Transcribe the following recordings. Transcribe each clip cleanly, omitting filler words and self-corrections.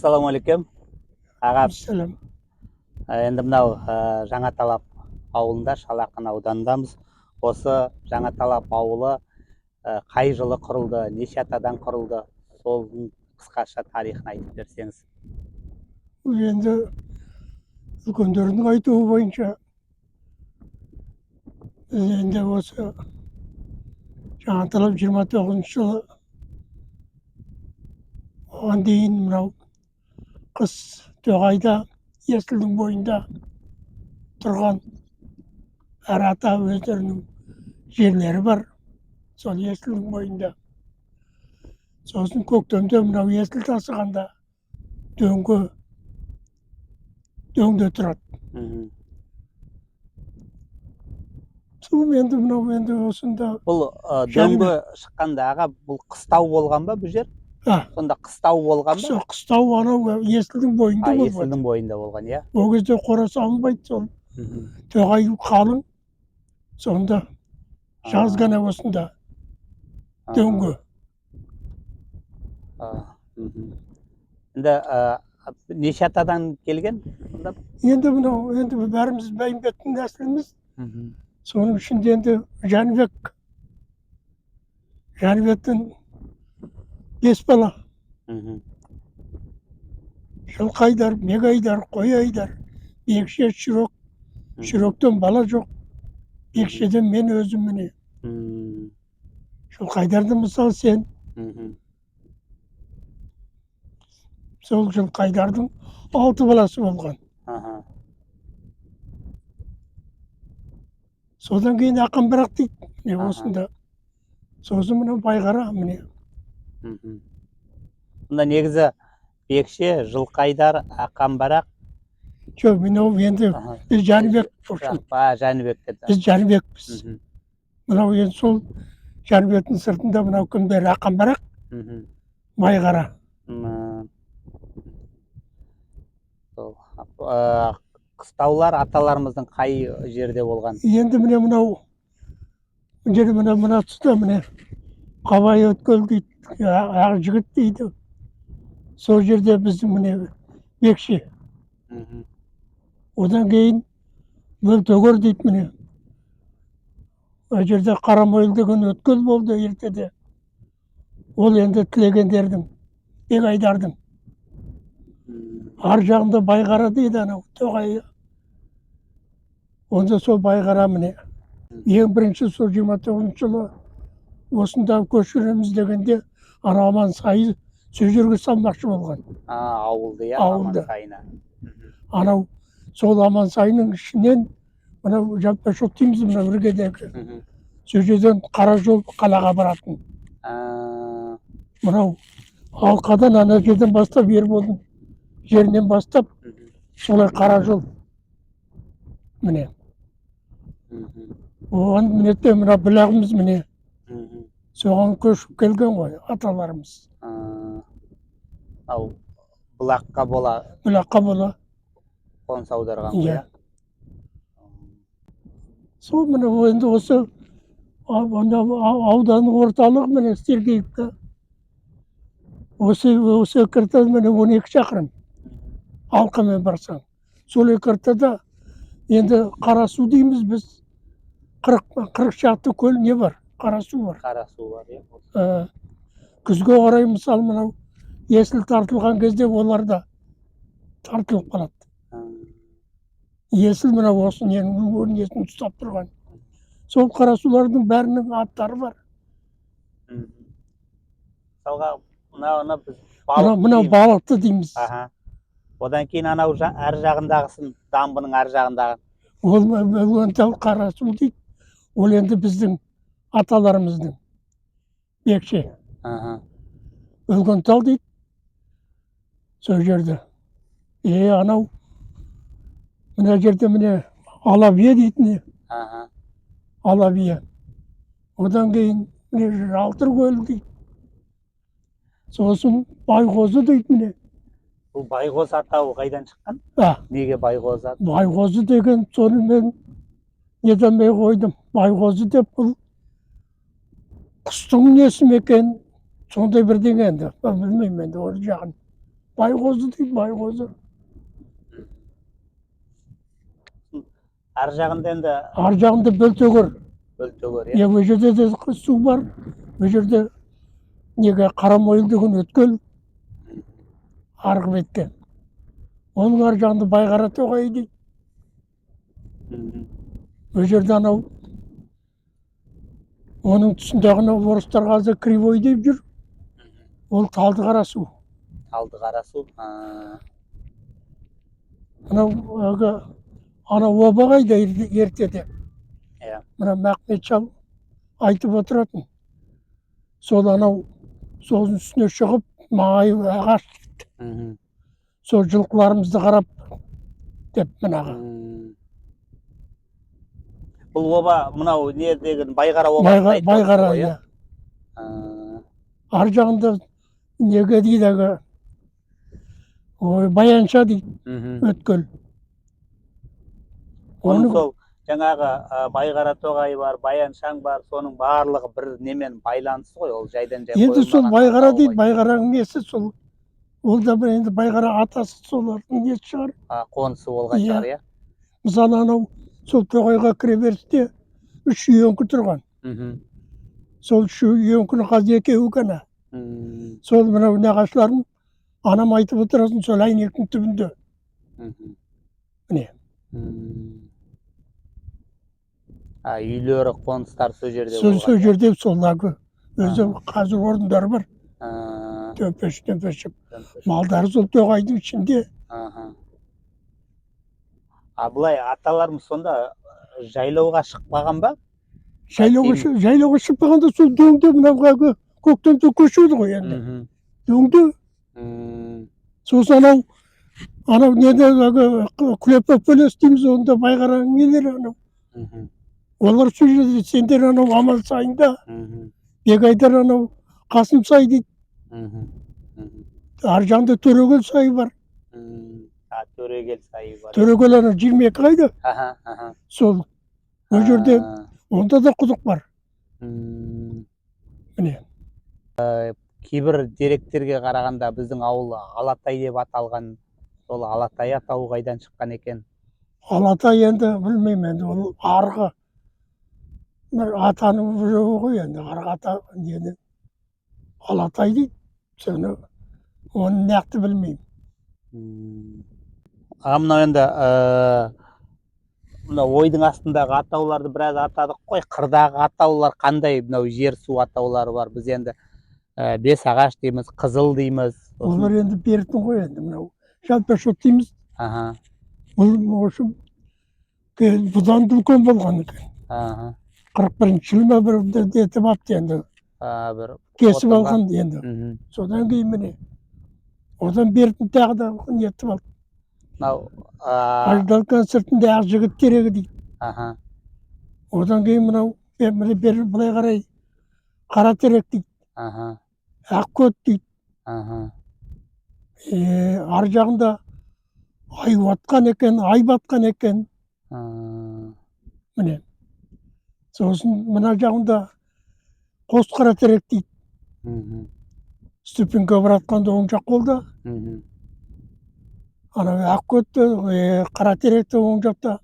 Ассалаумағалейкум, аға. Ассалам. Енді мынау Жаңаталап ауылында, Шал ақын ауданындамыз. Осы Жаңаталап ауылы қай жылы құрылды, неше атадан құрылды, соның қысқаша тарихын айтып берсеңіз. Бұл енді үлкендердің айтуы бойынша, біз енді осы Жаңаталап 29-жылы. Оған дейін мынау қыс тоғайда, Есілдің бойында тұрған. Әр ата өздерінің жерлері бар сол Есілдің бойында. Сосын көктемде мынау Есіл тасығанда дөңге дөңде тұрады. Су енді мынау енді осында. Бұл дөңге шыққанда, аға, бұл қыстау болған ба бұл жер? А. Сонда қыстау болған ба? Сол қыстау анау Есілдің бойында болған. Есілдің бойында болған, иә. Ол кезде қора салынбайды, сол тоғай қалың. Сонда жаз ғана осында дөңге. Енді неше атадан келген сонда? Енді мынау енді бәріміз Бәйімбеттің нәсіліміз. Соның ішінде енді Жәнібек, Жәнібектің бес бала: Жылқайдар, Бекайдар, Қояйдар, Бекше, Шүрек. Шүректен бала жоқ, Бекшеден мен өзім, міне. Жылқайдарды, мысалы, сен. Сол Жылқайдардың алты баласы болған. Содан кейін Ақанбарақ дейді, міне, осында. Сосын мынау Байғара, міне. Сонда негізі Бекше, Жылқайдар, Ақанбарақ. Жоқ, мынау енді біз Жәнібек. Жәнібек деді. Біз Жәнібекпіз. Мынау енді сол Жәнібектің сыртында мынау кімдер? Ақанбарақ, Байғара. Сол қыстаулар аталарымыздың қай жерде болған? Енді міне, мынау мына жерде, мына мына тұста, міне, Қабай өткел дейді, Ақжігіт дейді. Сол жерде біздің, міне, Бекше. Одан кейін Бөлтөгер дейді, міне, ол жерде Қарамойыл деген өткел болды ертеде. Ол енді Тілегендердің, Бекайдардың. Ар жағында Байғара дейді, анау тоғайы. Онда сол Байғара, міне. Ең бірінші сол 29-жылы осында көшіреміз дегенде, анау Амансайы сол жерге салмақшы болған. Ауылды, иә? Ауылды. Амансайына. Анау сол Амансайының ішінен мынау Жаппашоқ дейміз, мынау іргедегі, сол жерден қара жол қалаға баратын. Мынау Алқадан, ана жерден бастап, Ерболдың жерінен бастап, солай қара жол, міне. Оған, мінекей, мына бұлағымыз, міне, соған көшіп келген ғой аталарымыз. Ал бұлаққа бола Бұлаққа бола. қоныс аударған ғой? Иә. Иә. Сол, міне, енді осы ауданның орталығы, міне, Сергеевка. Осы Екіртен, міне, 12 шақырым Алқамен барсаң. Сол Екіртада енді Қарасу дейміз біз, 40 шақты көл не бар, Қарасу бар. Қарасу бар, иә. Күзге қарай, мысалы, мынау Есіл тартылған кезде олар да тартылып қалады. Есіл мынау осы ненің несін ұстап тұрған. Сол Қарасулардың бәрінің аттары бар. Мысалға, мынауны біз мынау балық мынау дейміз. Балықты дейміз. Одан кейін анау ар жағындағысын, дамбының ар жағындағы. Ол енді Қарасу дейді. Ол енді біздің аталарымыздың, Бекше. Өлгентал дейді сол жерде. Анау мына жерде, міне, Алабие дейді, міне. Алабие. Одан кейін, міне, Жалтыр көл дейді. Сосын Байқозы дейді, міне. Бұл Байғоз атауы қайдан шыққан? А? Неге Байғоз аты? Байқозы деген, соны мен не қойдым Байқозы деп. Бұл құстың несі ме екен, сондай бірдеңе енді. Мен білмеймін енді ол жағын. Байқозы дейді, Байқозы. Ар жағында енді Ар жағында Бөлтөгөр. Бөлтөгөр, иә. Иә, ол жерде де су бар. Ол жерде неге Қарамойыл деген өткел арғы бетте. Оның ар жағында Байқара тоғайы дейді. Ол жерде анау оның тұсындағы анау орыстар қазір Кривой деп жүр. Ол Талды Қарасу. Талды Қарасу. Анау әлгі анау оба қайда ертеде? Иә. Мына Махмет шал айтып отыратын. Сол анау соның үстіне шығып, май ағаш, сол жылқыларымызды қарап деп мынаға. Бұл оба мынау не деген, Байқара обасын айтып отырсыз Байқара, ғой, иә. А, Ар жағында неге дейді әлгі, ой, Баянша дейді, өткел. Оның Оны сол жаңағы Байқара тоғайы бар, Баяншаң бар, соның барлығы бір немен байланысты ғой, ол жайдан жай енді сол қойылмаған Байқара атау дейді, ғой. Байқараның несі сол. Ол да бір енді Байқара атасы солардың несі шығар. А, қонысы болған Иә. шығар, иә. Мысалы, анау сол тоғайға кіре берісте үш үйеңкі тұрған. Сол үш үйеңкінің қазір екеуі ғана. Сол мынау нағашыларым, анам айтып отыратын, сол әйнектің түбінде. Міне. А, үйлері, қоныстары сол жерде Сол болған, сол иә? жерде сол әлгі өзі қазір орындары бар. А, Төмпеш төмпешіп. Төмпеш. Малдары сол тоғайдың ішінде. Аха. А былай аталарымыз сонда жайлауға шықпаған ба? Жайлауға жайлауға шықпағанда сол дөңде, мынау әлгі көктемде көшеді ғой енді. Дөңде. Сосын анау неде әлгі Күлепов бөлесі дейміз, онда Байқараның нелері анау. Олар сол жерде, сендер анау Амалсайында, Бегайдар анау Қасым сай дейді. Ар жағында Төрегел сайы бар. А, Төрегел сайы бар. Төрегел анау 22 қайда? Аха, аха. Сол. Ол жерде А, онда да құдық бар. Міне. Кейбір деректерге қарағанда біздің ауыл Алатай деп аталған. Сол Алатай атауы қайдан шыққан екен? Алатай енді білмеймін енді, ол арғы бір атаның біреуі ғой енді, арғы ата нені Алатай дейді. Соны оны нақты білмеймін. А мынау енді мына ойдың астындағы атауларды біраз атадық қой. Қырдағы атаулар қандай? Мынау жер су атаулары бар. Біз енді Бес ағаш дейміз, Қызыл дейміз. Сосын Олар енді беретін ғой енді, мынау Жалпашот дейміз. Бұл осы бұдан да үлкен болған екен. 41-жылы ма бір нетіп алыпты енді. А, бір Кесіп отынға. алған енді. Содан кейін міне одан беретін тағы да нетіп алды. Мынау а, Аждалканың сыртында Ақ жігіт терегі дейді. Одан кейін мынау міне бері былай қарай Қара терек дейді. Ақкөт дейді. Ар жағында ай батқан екен, ай батқан екен. Міне. Сосын мына жағында Қос қара терек дейді. Ступенька баратқанда оң жақ қолда. Анау Ақкөтті, Қара теректі оң жақта.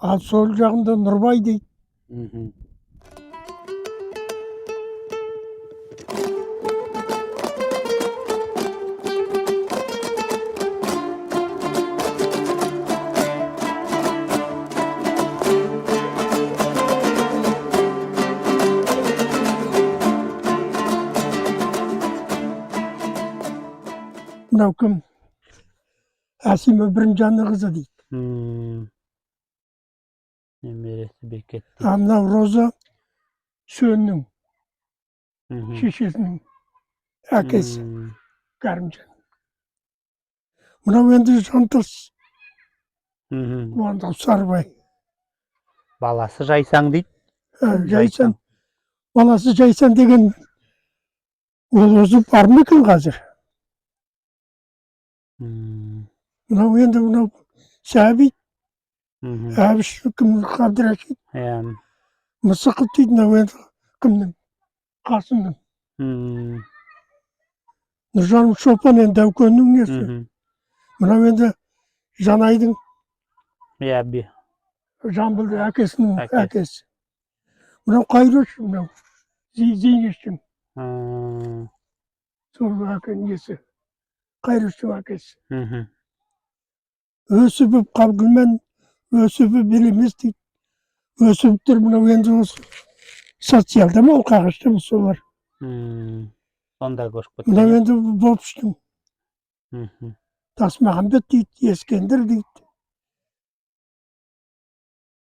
Ал сол жағында Нұрбай дейді. Мынау кім? Әсима Бірімжанның қызы дейді. Немересі Бекет дейді. А мынау Роза Сөннің шешесінің әкесі Кәрімжан. Мынау енді Жантас, Қуандық Сарыбай. Баласы Жайсаң дейді. Жайсан. Баласы Жайсан деген ол өзі бар ма екен қазір? Мынау енді мынау Сәбит, Әбіш кім, Қабдырашид, Мысықов дейді, мынау енді кімнің? Қасымның. Нұржанов Шопан енді Дәукеннің несі. Мынау енді Жанайдың Иә, би. Жамбылдың әкесінің Әкесі. Әкесі. Мынау Қайрош, мынау Зейнештің сол әке несі. Қайроштың әкесі. Өсіп Қабгүлмен өсіп Елемес дейді. Өсіптер мынау енді осы социалда ма, Оқағашта ма, солар. Сонда көшіп кеткен. Мынау Иә? енді Бопыштың Тасмағамбет дейді, Ескендір дейді.